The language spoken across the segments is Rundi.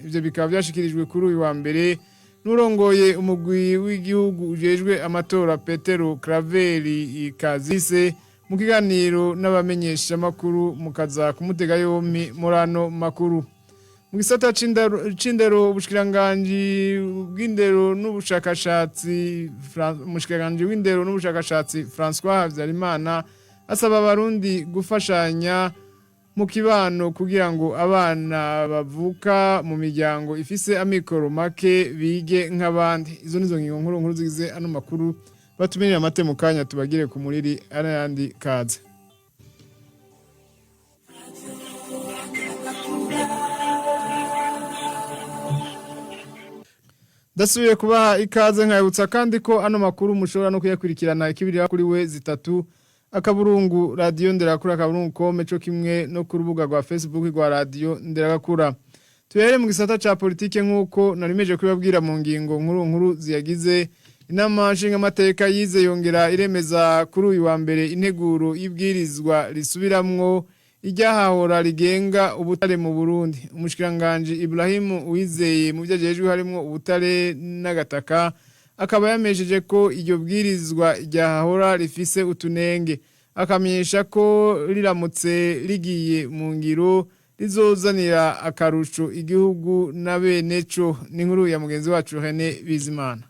Ivyo bikaba vyashikirijwe kuri uyu wa mbere n'urongoye umugwi w'igihugu ujejwe amatora, Petero Craveri Kazise, mu kiganiro n'abamenyeshamakuru. Mukaza kumutega yompi muri ano makuru. Mu gisata c'indero, ubushikiranganji bw'indero n'ubushakashatsi, umushikiranganji w'indero n'ubushakashatsi François Habyarimana asaba abarundi gufashanya mu kibano kugira ngo abana bavuka mu miryango ifise amikoro make bige nk'abandi. Izo nizo ngingo nkuru nkuru zigize ano makuru. Batumirira amate mu kanya tubagire ku muriri n'ayandi. Kaze. Ndasubiye kubaha ikaze, nkayibutsa kandi ko ano makuru mushobora no kuyakurikirana ikibirira kuri w3 radiyo nderakura.com, co kimwe no ku rubuga rwa Facebook rwa Radiyo Nderagakura. Tuhere mu gisata ca politike. Nk'uko narimeje kubabwira mu ngingo nkuru nkuru ziyagize, Inama Nshingamateka yize yongera iremeza kuri uyu wa mbere integuro y'ibwirizwa risubiramwo iryahahora rigenga ubutare mu Burundi. Umushikiranganji Ibrahim Uwizeye, mu byo ajejwe harimwo ubutare n'agataka, akaba yamesheje ko iryo bwirizwa ryahahora rifise utunenge, akamenyesha ko riramutse rigiye mu ngiro rizozanira akarusho igihugu na beneco. N'inkuru ya mugenzi wacu René Bizimana.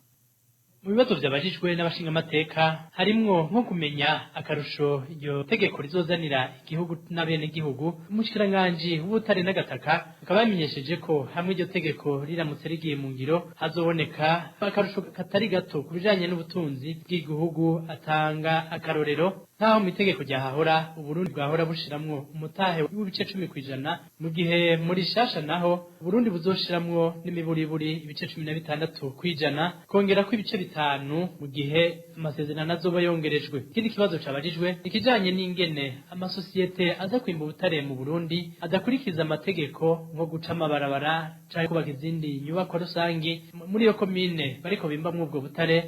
Mu bibazo vyabajijwe n'abashingamateka harimwo nko kumenya akarusho iryo tegeko rizozanira igihugu n'abenegihugu. Umushikiranganji w'ubutare n'agataka akaba yamenyesheje ko hamwe iryo tegeko riramutse rigiye mu ngiro hazoboneka akarusho katari gato ku bijanye n'ubutunzi bw'igihugu. Atanga akarorero nk'aho mu itegeko ryahahora Uburundi bwahora bushiramwo umutahe w'ibice 10%, mu gihe muri shasha naho Uburundi buzoshiramwo n'imiburiburi ibice 16%, kongera ko ibice 5 mu gihe amasezerano azoba yongerejwe. Ikindi kibazo cabajijwe ikijanye n'ingene amasosiyete aza kwimba ubutare mu Burundi adakurikiza amategeko, nko guca amabarabara canke kubaka izindi nyubakwa rusangi muri iyo komine bariko bimbamwo ubwo butare.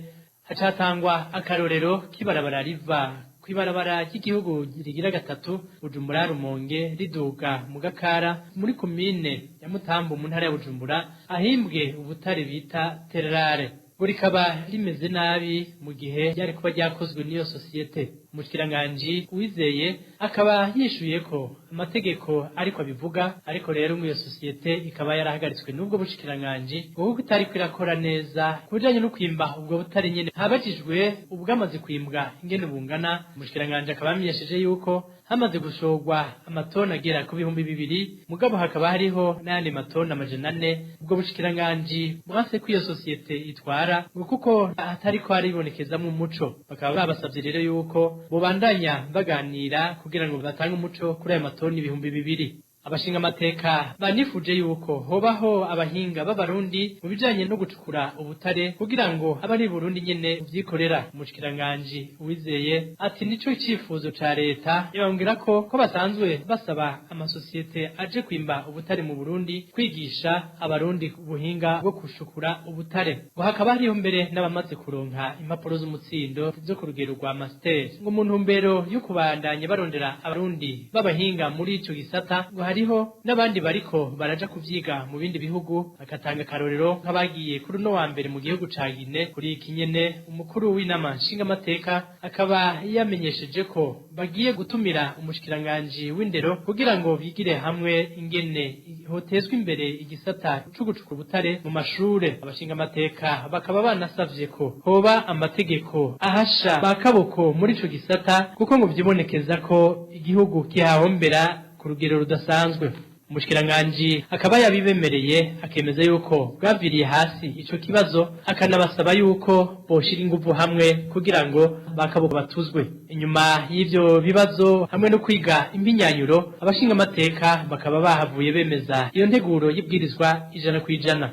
Hacatangwa akarorero k'ibarabara riva kw'ibarabara ry'igihugu rigira gatatu Bujumbura Rumonge riduga mu Gakara muri komine ya Mutambu mu ntara ya Bujumbura, ahimbwe ubutare bita Terrare, ngo rikaba rimeze nabi mu gihe ryari kuba ryakozwe n'iyo sosiyete. Umushikiranganji Uwizeye akaba yishuye ko amategeko ariko abivuga, ariko rero ngo iyo sosiyete ikaba yarahagaritswe n'ubwo bushikiranganji ngo kuko itariko irakora neza ku bijanye no kwimba ubwo butare nyene. Habajijwe ubwamaze kwimbwa ingene bungana, umushikiranganji akaba yamenyesheje yuko hamaze gushorwa amatoni agera ku 2000, mugabo hakaba hariho n'ayandi matoni 400 ubwo bushikiranganji bwanse ko iyo sosiyete itwara, ngo kuko hatariko haribonekezamwo umuco. Bakaba babasavye rero yuko bobandanya baganira kugira ngo batange umuco kuri ayo matoni 2000. Abashingamateka banifuje yuko hobaho abahinga b'abarundi mu bijanye no gucukura ubutare kugira ngo abari Burundi nyene uvyikorera. Umushikiranganji Uwizeye ati nico icifuzo ca leta. Yongera ko basanzwe basaba amasosiyete aje kwimba ubutare mu Burundi kwigisha abarundi ubuhinga bwo gucukura ubutare, ngo hakaba hariho mbere n'abamaze kuronka impapuro z'umutsindo zo ku rugero rwa master. Ngo mu ntumbero yo kubandanya barondera abarundi b'abahinga muri ico gisata, ngo hariho n'abandi bariko baraja kuvyiga mu bindi bihugu, akatanga akarorero nk'abagiye kuri uno wa mbere mu gihugu ca Guinée. Kuri iki nyene, umukuru w'Inama Nshingamateka akaba yamenyesheje ko bagiye gutumira umushikiranganji w'indero kugira ngo bigire hamwe ingene hotezwa imbere igisata co gucukura ubutare mu mashure. Abashingamateka bakaba banasavye ko hoba amategeko ahasha bakaboko muri ico gisata, kuko ngo vyibonekeza ko igihugu kihahombera ku rugero rudasanzwe. Umushikiranganji akaba yabibemereye, akemeza yuko bwaviriye hasi ico kibazo, akanabasaba yuko boshira inguvu hamwe kugira ngo bakaboko batuzwe. Inyuma y'ivyo bibazo hamwe no kwiga impinyanyuro, abashingamateka bakaba bahavuye bemeza iyo nteguro y'ibwirizwa 100%.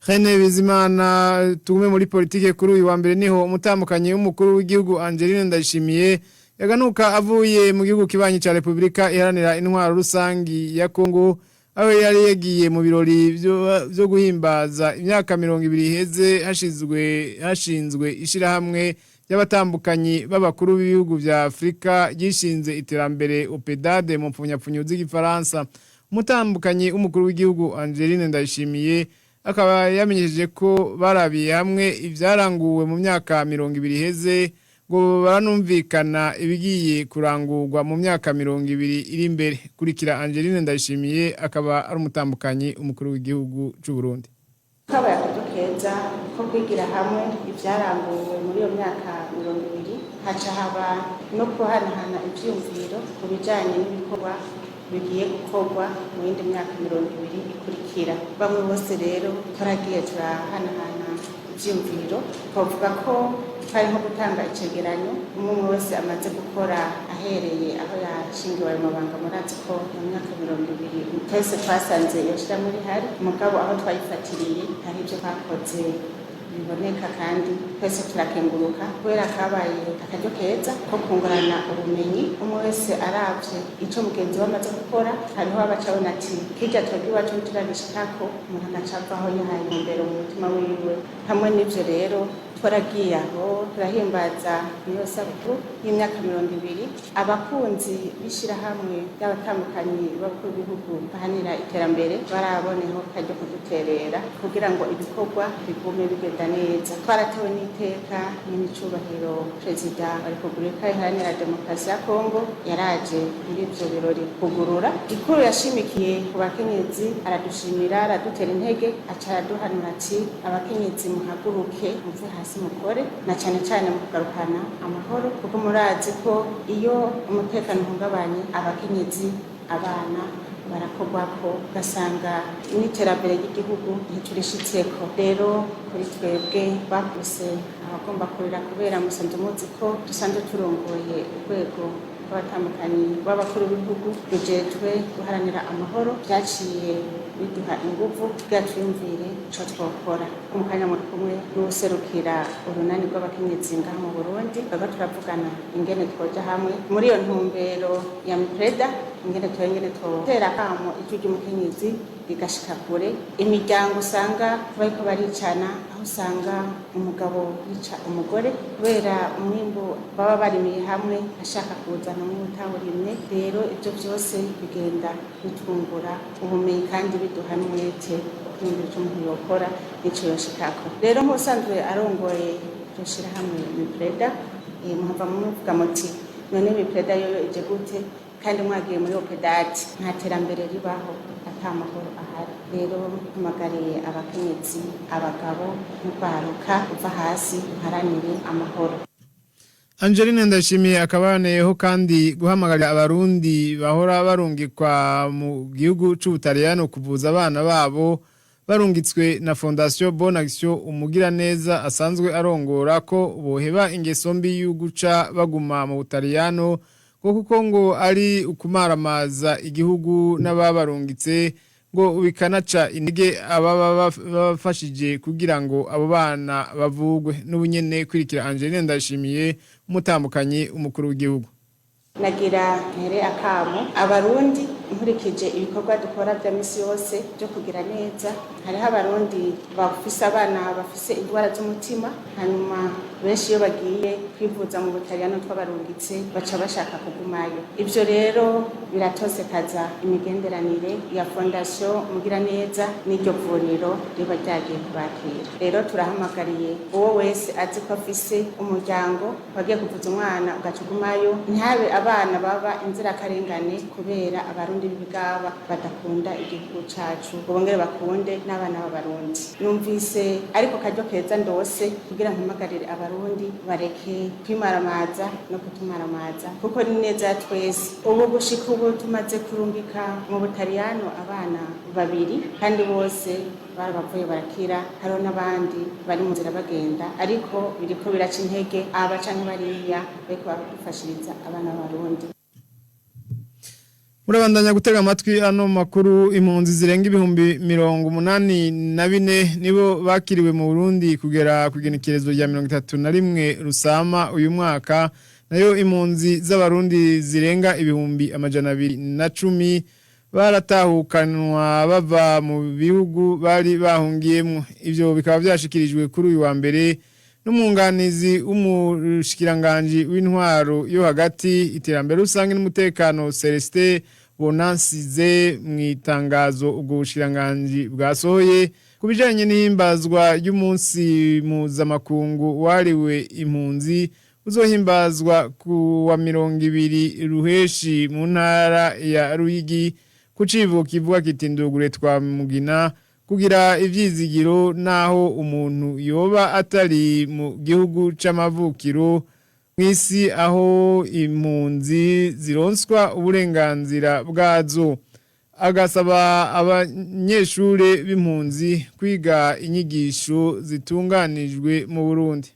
Rene Bizimana. Tugume muri politike. Kuri uyu wa mbere niho umutambukanyi w'umukuru w'igihugu Angeline Ndayishimiye yaganuka avuye mu gihugu kibanyi ca Republika Iharanira Intwaro Rusangi ya Kongo, aho yari yagiye mu birori vyo guhimbaza imyaka 20 iheze hashinzwe ishirahamwe ry'abatambukanyi b'abakuru b'ibihugu vya Afrika ryishinze iterambere, OPEDAD mu mpfunyapfunyo z'igifaransa. Umutambukanyi w'umukuru w'igihugu Angeline Ndayishimiye akaba yamenyesheje ko barabiye hamwe ivyaranguwe mu myaka 20 iheze, ngo baranumvikana ibigiye kurangurwa mu myaka 20 iri imbere. Kurikira Angeline Ndayishimiye, akaba ari umutambukanyi umukuru w'igihugu c'u Burundi. Kabaye akaryo keza ko kwigira hamwe ibyaranguwe muri iyo myaka 20, haca haba no guhanahana ivyiyumviro ku bijanye n'ibikorwa bigiye gukorwa mu yindi myaka 20 ikurikira. Bamwe bose rero twaragiye turahanahana ivyiyumviro, twavuga ko hari nko gutanga icegeranyo umwe umwe wese amaze gukora ahereye aho yashingiwe ayo mabanga. Murazi ko mu myaka 20 twese twasanze iyo shirahamwe rihari, mugabo aho twayifatiriye hari ibyo twakoze biboneka, kandi twese turakenguruka kubera kabaye akaryo keza ko kungurana ubumenyi. Umwe wese aravye ico mugenzi we amaze gukora, hariho abaca abona ati kirya twebwe iwacu ntituragishikako, umuntu agaca avaho yahaye intumbero mu mutima wiwe. Hamwe n'ivyo rero twaragiye aho turahimbaza niyo sabukuru y'imyaka 20. Abakunzi b'ishirahamwe ry'abatambukanyi b'abakuru b'ibihugu bahanira iterambere baraboneho karyo kuduterera kugira ngo ibikorwa bigume bigenda neza. Twaratewe n'iteka n'imicubahiro Perezida wa Repubulika Iharanira Demokarasi ya Kongo yaraje muri ivyo birori kugurura ikuru. Yashimikiye ku bakenyezi, aradushimira, aradutera intege, aca araduhanura ati: "Abakenyezi muhaguruke muve hasi mukore, na cane cane mu kugarukana amahoro, kuko murazi ko iyo umutekano uhungabanye abakenyezi, abana barakorwako, ugasanga n'iterambere ry'igihugu ntiturishitseko." Rero kuri twebwe bakuse abagomba kurira, kubera musanzwe muzi ko dusanzwe turongoye urwego rw'abatambukanyi b'abakuru b'ibihugu rujejwe guharanira amahoro, byaciye biduha inguvu kugira twiyumvire ico twokora. Mu kanya muri kumwe n'uwuserukira urunani rw'abakenyezi ngaha mu Burundi, twaba turavugana ingene twoja hamwe muri iyo ntumbero ya MIPREDA, ingene twengene twotera akamo ijwi ry'umukenyezi rigashika kure. Imiryango usanga bariko baricana, aho usanga umugabo yica umugore kubera umwimbu baba barimiye hamwe, ashaka kuzana umwe utawurimye. Rero ibyo byose bigenda bitwungura ubumenyi kandi biduha n'umwete wo kwiyumvira ico umuntu yokora n'ico yoshikako. Rero nk'ubusanzwe arongoye iryo shirahamwe MIPREDA, muhava muvuga muti: "None MIPREDA yoyo ije gute kandi mwagiye muri OPEDAT?" Nta terambere ribaho ata mahoro ahari. Rero mpamagariye abakenyezi, abagabo n'urwaruka kuva hasi muharanire amahoro. Angeline Ndashimiye akabaneyeho kandi guhamagarira abarundi bahora barungikwa mu gihugu c'Ubutaliyano kuvuza abana babo barungitswe na Fondation Bonne Action Umugiraneza asanzwe arongora, ko boheba ingeso mbi y'uguca baguma mu Butaliyano, ngo kuko ngo ari ukumaramaza igihugu n'ababarungitse, ngo bikanaca intege ababa babafashije kugira ngo abo bana bavugwe n'ubunyene. Kwirikira Angeline Ndashimiye, umutambukanyi umukuru w'igihugu. Nagira ntere akamo abarundi nkurikije ibikorwa dukora bya misi yose byo kugira neza. Hariho abarundi bafise abana bafise indwara z'umutima, hanyuma benshi iyo bagiye kwivuza mu Butaliyano twabarungitse baca bashaka kugumayo. Ibyo rero biratosekaza imigenderanire ya Fondation Mugiraneza n'iryo vuriro riba ryagiye kubakira. Rero turahamagariye uwo wese azi ko afise umuryango wagiye kuvuza umwana ugaca ugumayo, ntihabe abana baba inzirakarengane kubera abarundi b'ibigaba badakunda igihugu cacu, ngo bongere bakunde n'abana b'abarundi. Numvise ariko karyo keza ndose kugira mpamagarire abarundi bareke kwimaramaza no kutumaramaza, kuko ni neza ya twese. Ubu gushika ubu tumaze kurungika mu Butaliyano abana babiri, kandi bose barabavuye barakira. Hariho n'abandi bari mu nzira bagenda, ariko biriko biraca intege aba canke bariya bariko baradufashiriza abana b'abarundi. Murabandanya gutega amatwi ano makuru. Impunzi zirenga 84,000 nibo bakiriwe mu Burundi kugera ku igenekerezo rya 31 Rusama uyu mwaka. Nayo impunzi z'abarundi zirenga 210,000 baratahukanwa bava mu bihugu bari bahungiyemo. Ivyo bikaba vyashikirijwe kuri uyu wa mbere n'umwunganizi w'umushikiranganji w'intwaro yo hagati, iterambere rusange n'umutekano, Celestin Bonansize mu itangazo ubwo bushikiranganji bwasohoye ku bijanye n'ihimbazwa ry'umunsi mpuzamakungu wahariwe impunzi uzohimbazwa ku wa 20 Ruheshi mu ntara ya Ruyigi, ku civuko kivuga kiti "Ndugure twa Mugina", kugira ivyizigiro naho umuntu yoba atari mu gihugu c'amavukiro, mw'isi aho impunzi zironswa uburenganzira bwazo. Agasaba abanyeshure b'impunzi kwiga inyigisho zitunganijwe mu Burundi.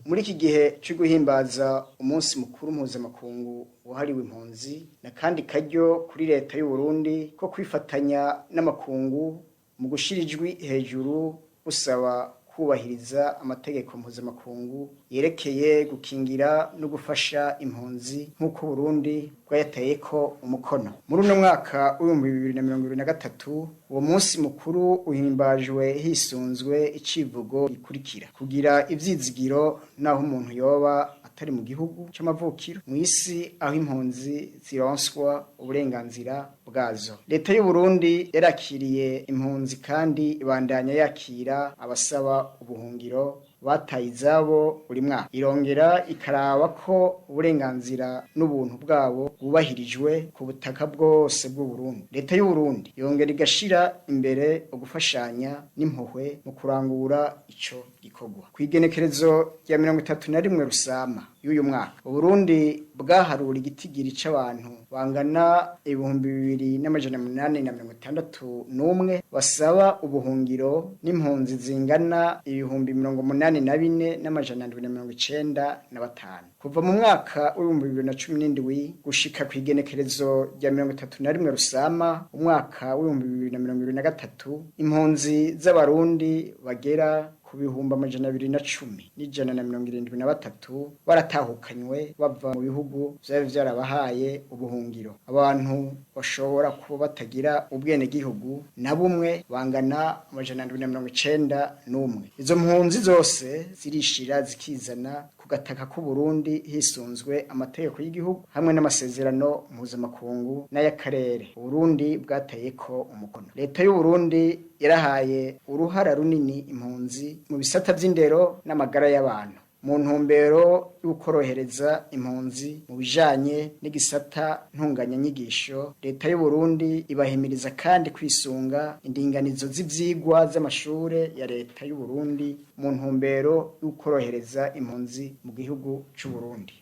Muri iki gihe cyo guhimbaza umunsi mukuru mpuzamakungu wahariwe impunzi, na kandi karyo kuri leta y'u Burundi ko kwifatanya n'amakungu mu gushira ijwi hejuru busaba kubahiriza amategeko mpuzamakungu yerekeye gukingira no gufasha impunzi, nk'uko Burundi bwayateye ko umukono. Muri uno mwaka w'2023, uwo munsi mukuru uhimbajwe hisunzwe icivugo gikurikira: "Kugira ivyizigiro naho umuntu yoba atari mu gihugu c'amavukiro, mw'isi aho impunzi zironswa uburenganzira bwazo." Leta y'u Burundi yarakiriye impunzi kandi ibandanya yakira abasaba ubuhungiro bataye izabo buri mwaka, irongera ikaraba ko uburenganzira n'ubuntu bwabo bwubahirijwe ku butaka bwose bw'u Burundi. Leta y'u Burundi yongera igashira imbere ugufashanya n'impuhwe mu kurangura ico gikorwa. Kw'igenekerezo rya 31 Rusama y'uyu mwaka, Uburundi bwaharura igitigiri c'abantu bangana 2861 basaba ubuhungiro n'impunzi zingana 84,795. Kuva mu mwaka w'2017 gushika kw'igenekerezo rya 31 Rusama umwaka w'2023, impunzi z'Abarundi bagera ku 210,173 baratahukanywe bava mu bihugu vyari vyarabahaye ubuhungiro. Abantu bashobora kuba batagira ubwenegihugu na bumwe bangana 791. Izo mpunzi zose zirishira zikizana ku gataka k'u Burundi hisunzwe amategeko y'igihugu hamwe n'amasezerano mpuzamakungu n'ay'akarere Uburundi bwateyeko umukono. Leta y'u Burundi yarahaye uruhara runini impunzi mu bisata vy'indero n'amagara y'abantu. Mu ntumbero y'ukorohereza impunzi mu bijanye n'igisata ntunganyanyigisho, leta y'u Burundi ibahimiriza kandi kwisunga indinganizo z'ivyigwa z'amashure ya leta y'u Burundi mu ntumbero y'ukorohereza impunzi mu gihugu c'u Burundi.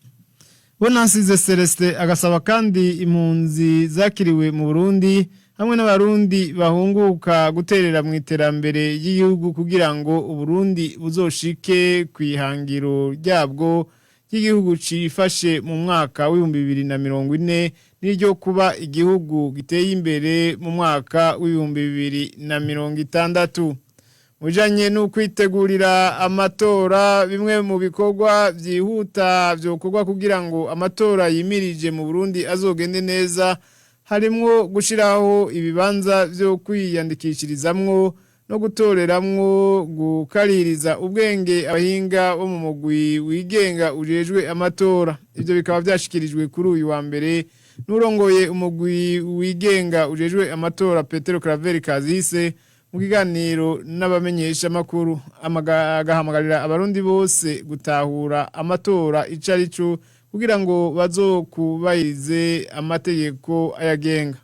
Bonansize Celestin agasaba kandi impunzi zakiriwe mu Burundi hamwe n'Abarundi bahunguka guterera mu iterambere ry'igihugu, kugira ngo Uburundi buzoshike kw'ihangiro ryabwo ry'igihugu cifashe mu mwaka w'2040 n'iryo kuba igihugu giteye imbere mu mwaka w'2060. Mujanye n'ukwitegurira amatora, bimwe mu bikorwa vyihuta vyokorwa kugira ngo amatora yimirije mu Burundi azogende neza harimwo gushiraho ibibanza vyo kwiyandikishirizamwo no gutoreramwo, gukaririza ubwenge abahinga bo mu mugwi wigenga ujejwe amatora. Ivyo bikaba vyashikirijwe kuri uyu wa mbere n'urongoye umugwi wigenga ujejwe amatora, Petero Claver Kazise, mu kiganiro n'abamenyesha makuru. Agahamagarira Abarundi bose gutahura amatora ico arico kugira ngo bazokubahirize amategeko ayagenga.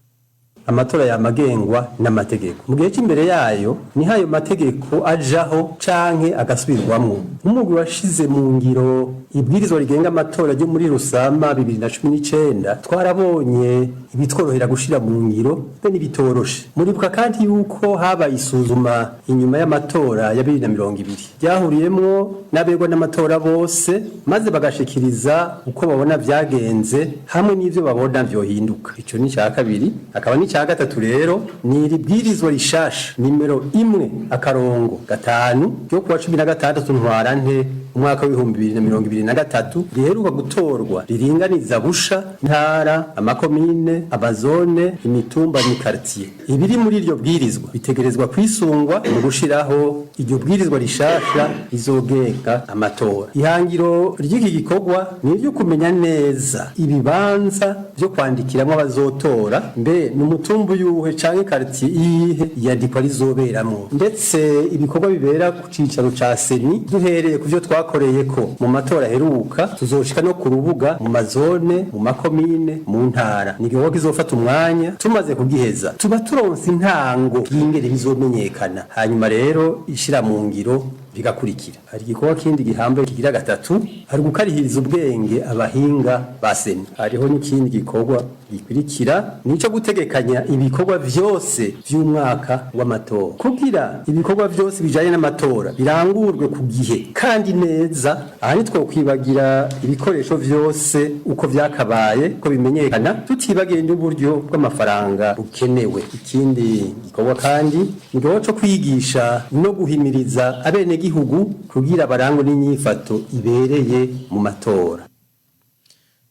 Amatora yamagengwa n'amategeko. Mu gihe cy'imbere yayo niho ayo mategeko ajaho canke agasubirwamwo. Umugwi washize mu ngiro ibwirizwa rigenga amatora ryo muri Rusama 2019, twarabonye ibitworohera gushira mu ngiro be n'ibitoroshe. Muribuka kandi yuko habaye isuzuma inyuma y'amatora ya 2020 ryahuriyemwo n'abegwa n'amatora bose, maze bagashikiriza uko babona vyagenze hamwe n'ivyo babona vyohinduka. Ico ni ca kabiri. Akaba ni ca gatatu rero, ni iri bwirizwa rishasha nimero 1-5 ryo kuwa 16 Ntwarante. umwaka w'2023 riheruka gutorwa riringaniza busha ntara, amakomine, amazone, imitumba n'ikartier. Ibiri muri iryo bwirizwa bitegerezwa kwisungwa mu gushiraho iryo bwirizwa rishasha rizogenga amatora. Ihangiro ry'iki gikorwa ni iryo kumenya neza ibibanza vyo kwandikiramwo abazotora, mbe ni umutumba uyuhe canke quartier iyihe iyandikwa rizoberamwo, ndetse ibikorwa bibera ku cicaro ca CENI duhereye ku vyo twakoreye ko mu matora aheruka tuzoshika no ku rubuga mu mazone, mu makomine, mu ntara. Ni igikorwa kizofata umwanya, tumaze kugiheza tuba turonse intango y'ingene bizomenyekana, hanyuma rero ishira mu ngiro bigakurikira. Hari igikorwa kindi gihambaye kigira gatatu, hari gukarihiriza ubwenge abahinga ba CENI. Hariho n'ikindi gikorwa gikurikira, nico gutegekanya ibikorwa vyose vy'umwaka w'amatora, kugira ibikorwa vyose bijanye n'amatora birangurwe ku gihe kandi neza. Aha ntitwokwibagira ibikoresho vyose uko vyakabaye ko bimenyekana, tutibagiye n'uburyo bw'amafaranga bukenewe. Ikindi gikorwa kandi ni igikorwa co kwigisha no guhimiriza abenegihugu kugira barangwe n'inyifato ibereye mu matora.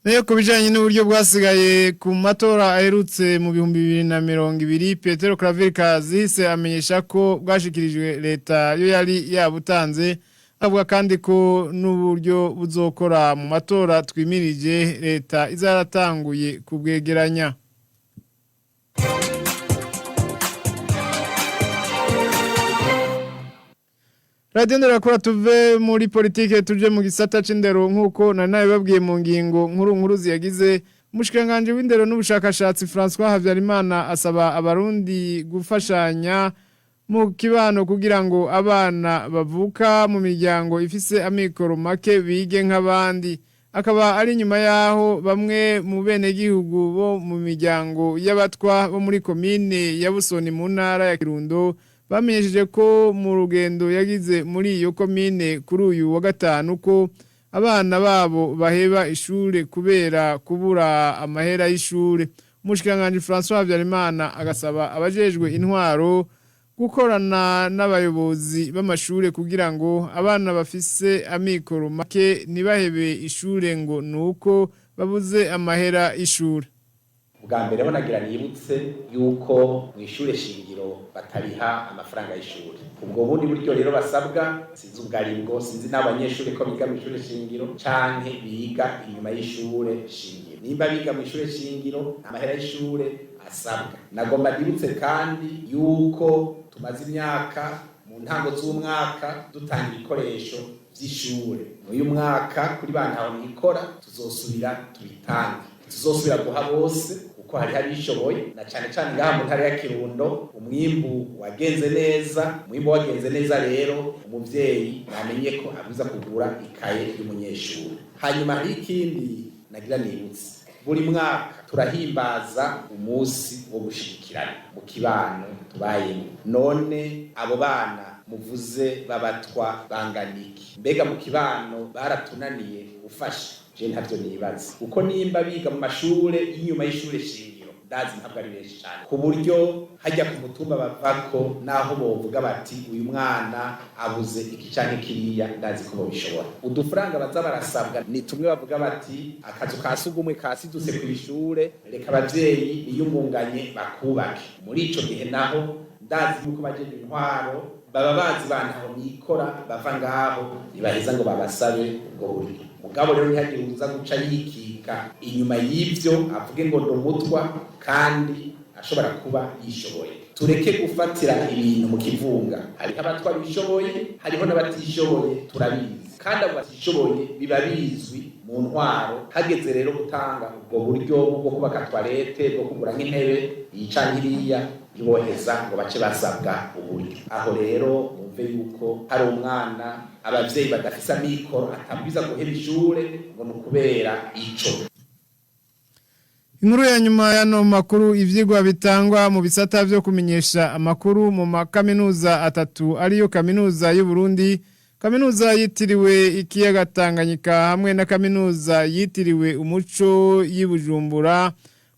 Nayo ku bijanye n'uburyo bwasigaye ku matora aherutse mu 2020, Petero Claver Kazise amenyesha ko bwashikirijwe leta yo yari yabutanze, avuga kandi ko n'uburyo buzokora mu matora twimirije leta izaratanguye kubwegeranya. Radio Nderakura, tuve muri politike tuje mu gisata c'indero. Nkuko nari nabibabwiye mu ngingo nkuru nkuru ziyagize, umushikanganje w'indero n'ubushakashatsi François Habyarimana asaba abarundi gufashanya mu kibano kugira ngo abana bavuka mu miryango ifise amikoro make bige nk'abandi. Akaba ari nyuma yaho bamwe mu benegihugu bo mu miryango y'abatwa bo muri komine ya Busoni mu ntara ya Kirundo bamenyesheje ko mu rugendo yagize muri iyo komine kuri uyu wa gatanu ko abana babo baheba ishure kubera kubura amahera y'ishure. Umushikanganje François Habyarimana agasaba abajejwe intwaro gukorana n'abayobozi b'amashure kugira ngo abana bafise amikoro make ntibahebe ishure ngo nuko babuze amahera y'ishure. Bwa mbere ho nagira nibutse yuko mu ishure shingiro batariha amafaranga y'ishure. Ubwo bundi buryo rero basabwa sinzi ubwo aribwo, sinzi n'abanyeshure ko biga mu ishure shingiro canke biga inyuma y'ishure shingiro. Nimba biga mu ishure shingiro, amahera y'ishure asabwa. Nagomba nibutse kandi yuko tumaze imyaka mu ntango z'umwaka dutanga ibikoresho vy'ishure. Uyu mwaka kuri ba ntaho nikora tuzosubira tubitange, tuzosubira guha bose kuko hari abishoboye, na cane cane ngaha mu ntara ya Kirundo umwimbu wagenze neza. Umwimbu wagenze neza rero, umuvyeyi namenye ko abuza kugura ikaye y'umunyeshuri. Hanyuma hari ikindi nagira nibutse: buri mwaka turahimbaza umunsi wo gushigikirana mu kibano tubayemo. None abo bana muvuze babatwa bangana iki? Mbega mu kibano baratunaniye gufasha? Je ntavyo nibaza, kuko nimba biga mu mashure y'inyuma y'ishure shingiro, ndazi ntabwo ari benshi cyane ku buryo hajya ku mutumba bavako naho bovuga bati uyu mwana abuze iki canke kiriya, ndazi ko bobishobora. Udufaranga baza barasabwa ni tumwe bavuga bati akazu ka sugumwe kasidutse kw'ishure, reka abavyeyi biyungunganye bakubake. Muri ico gihe naho ndazi yuko bajeje intwaro baba bazi bantaho nikora bava ngaho, ntibaheza ngo babasabe ubwo buryo. Mugabo rero ntihagire uza guca yikika inyuma y'ivyo avuge ngo ndi umutwa kandi ashobora kuba yishoboye. Tureke gufatira ibintu mu kivunga. Hariho abatwa bishoboye, hariho n'abatishoboye, turabizi. Kandi abo batishoboye biba bizwi mu ntwaro. Hageze rero gutanga ubwo buryo bwo kubaka toilette, bwo kugura nk'intebe iyi canke iriya, ntiboheza ngo bace basabwa uburyo. Aho rero mwumve yuko hari umwana abavyeyi badafise amikoro atabwiza guheba ishure ngo ni ukubera ico. Inkuru ya nyuma y'ano makuru: ivyigwa bitangwa mu bisata vyo kumenyesha amakuru mu makaminuza atatu, ariyo Kaminuza y'u Burundi, Kaminuza yitiriwe ikiyaga Tanganyika hamwe na Kaminuza yitiriwe Umuco y'i Bujumbura,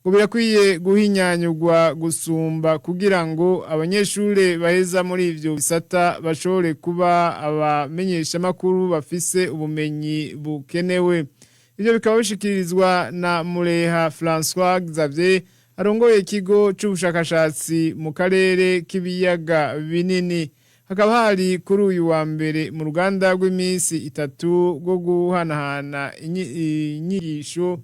ngo Ngo birakwiye guhinyanyurwa gusumba kugira ngo abanyeshure baheza muri ivyo bisata bashobore kuba abamenyeshamakuru bafise ubumenyi bukenewe. Ivyo bikaba bishikirizwa na Mureha François Xavier arongoye ikigo c'ubushakashatsi mu karere k'ibiyaga binini. Hakaba hari kuri uyu wa mbere mu ruganda rw'iminsi itatu rwo guhanahana inyigisho,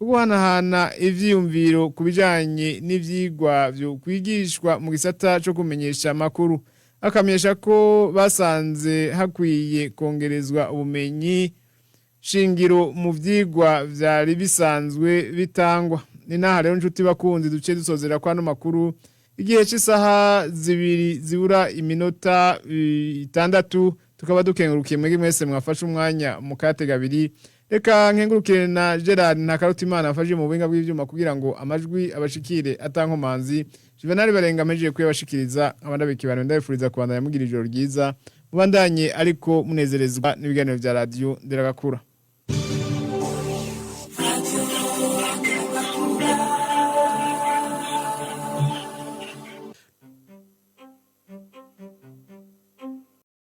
guhanahana ivyiyumviro ku bijanye n'ivyigwa vyo kwigishwa mu gisata co kumenyesha amakuru. Akamenyesha ko basanze hakwiye kongerezwa ubumenyi shingiro mu vyigwa vyari bisanzwe bitangwa. Ni naha rero, nshuti bakunzi, duce dusozera kwano makuru. Igihe c'isaha 2 zibura iminota 6, tukaba dukengurukiye mwebwe mwese mwafashe umwanya mu katega abiri. Reka nkengurukire na Gerard Ntakarutimana afashe mu buhinga bw'ivyuma kugira ngo amajwi abashikire atankomanzi. Juvenal Barenga amejeje kuyabashikiriza, abandabiki bantu ndabifuriza kubandanya mugira ijoro ryiza, mubandanye ariko munezerezwa n'ibiganiro vya Radio Nderagakura.